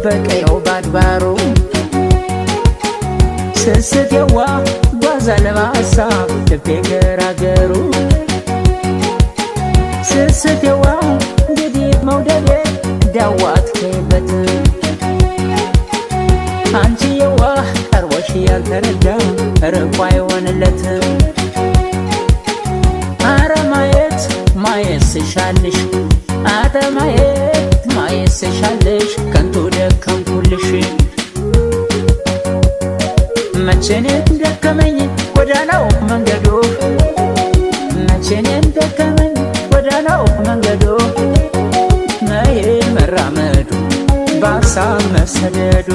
በቀየው ባድባሩ ስስት የዋ ጓዛ ለማሳብ ልቤ ገራገሩ ስስት የዋ እንግዲህ መውደዴ ዳዋት ከይበት አንቺ የዋህ ቀርቦሽ ያልተረዳ ርቆ አይሆንለት። አረ ማየት ማየት ስሻልሽ፣ አረ ማየት ማየት ስሻልሽ፣ ከንቱ ደከምኩልሽ። መቼ እኔን ደከመኝ ጎዳናው መንገዱ፣ መቼ እኔን ደከመኝ ጎዳናው መንገዱ፣ መሄድ መራመዱ በሀሳብ መሰደዱ።